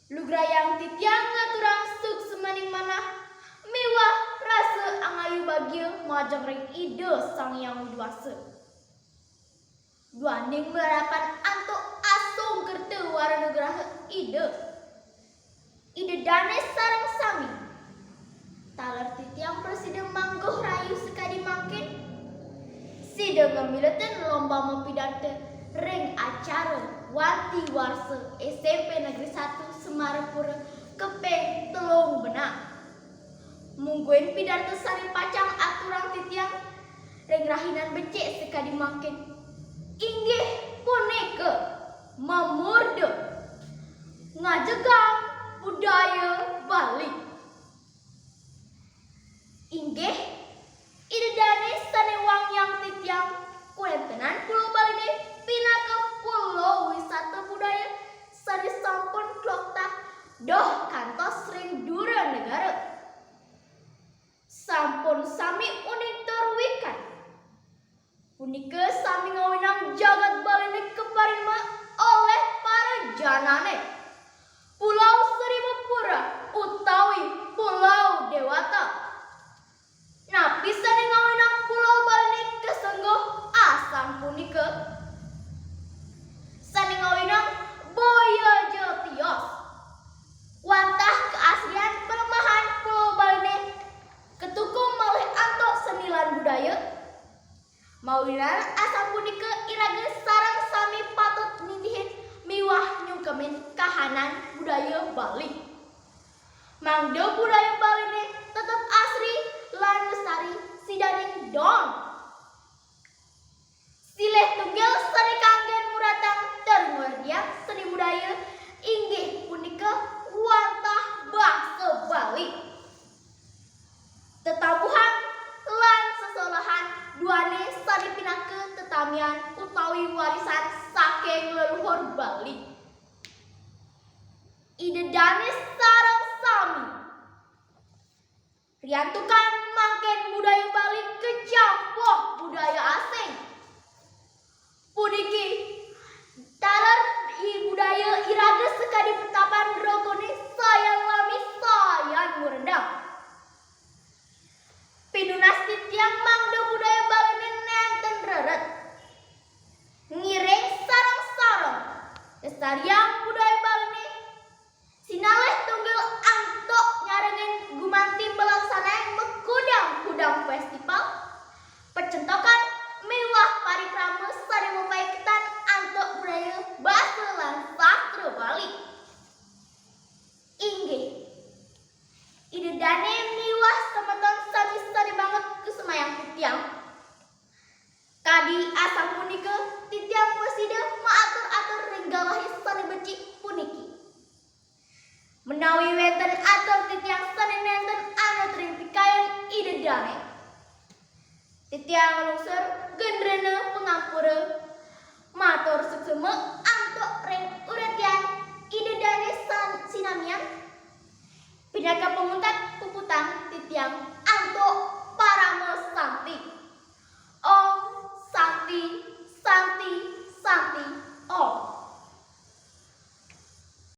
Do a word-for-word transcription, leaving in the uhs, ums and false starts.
Lugrayang titiang ngaturang suksmaning manah miwah rasa angayu bagia majeng ring Ida Sang Hyang Widhi Wasa. Duaning malarapan antuk asung kerta wara nugraha Ida, Ida dane sareng sami. Taler titiang prasida mangguh rayu sakadi mangkin, sida ngamiletin lomba mapidarta ring acara Wanti Warsa S M P Negeri Satu Semarapura kaping telung benang. Mungguing pidarta sane pacang aturang titiang ring rahinan becik sakadi mangkin, inggih punika mamurda ngajegang budaya Bali. Inggih, Ida dane sane wangiang titiang, kawentenan Pulau Baline pinaka pulau wisata budaya sane sampun kloktah doh kantos ring dura negara. Sampun sami uning tur wikan. Punika sami ngawinang jagat Baline kaparinma olih para janane Pulau Seribu Pura utawi Pulau Dewata. Napi sane ngawinang Pulau Baline kasengguh asang punika? Sane ngawinang boya ja tios. Wantah kaasrian palemahan Pulau Baline katukung malih antuk seni lan budaya. Mawinan asapunika iraga sareng sami patut nindihin miwah nyungkemin kahanan budaya Bali. Mangda budaya Baline tetep asri lan lestari sidaning don. Silih tunggil sane kanggen muratang tur ngordiang seni budaya inggih punika wantah basa Bali. Tetabuhan lan sesolahan duane sane pinaka tetamian utawi warisan saking leluhur Bali. Ida dane sareng sami. Riantukan mangkin budaya Bali kacampuh budaya asing. Puniki taler i budaya iraga sakadi petapan rokone sayan lami sayan murendang. Pinunas titiang mangda budaya Baline nenten rered. Ngiring sareng-sareng lestariang budaya Baline, sinalih tunggil antuk nyarengin gumanti malaksanain makudang-kudang festival, pacentokan miwah parikrama sane mapaiketan antuk budaya, basa lan sastra Bali. Inggih, Ida dane miwah semeton sami sane banget kusumayang titiang. Kadi asapunika titiang prasida maatur-atur ring galahe sane becik puniki. Menawi wenten atur titiang sane nenten anut ring pikayun Ida dane, titiang nglungsur genrena pangampura, matur suksma antuk ring uratian Ida dane san-, sinamian. Pinaka panguntat puputang titiang antuk parama santi. Om Santi, Santi, Santi, Om.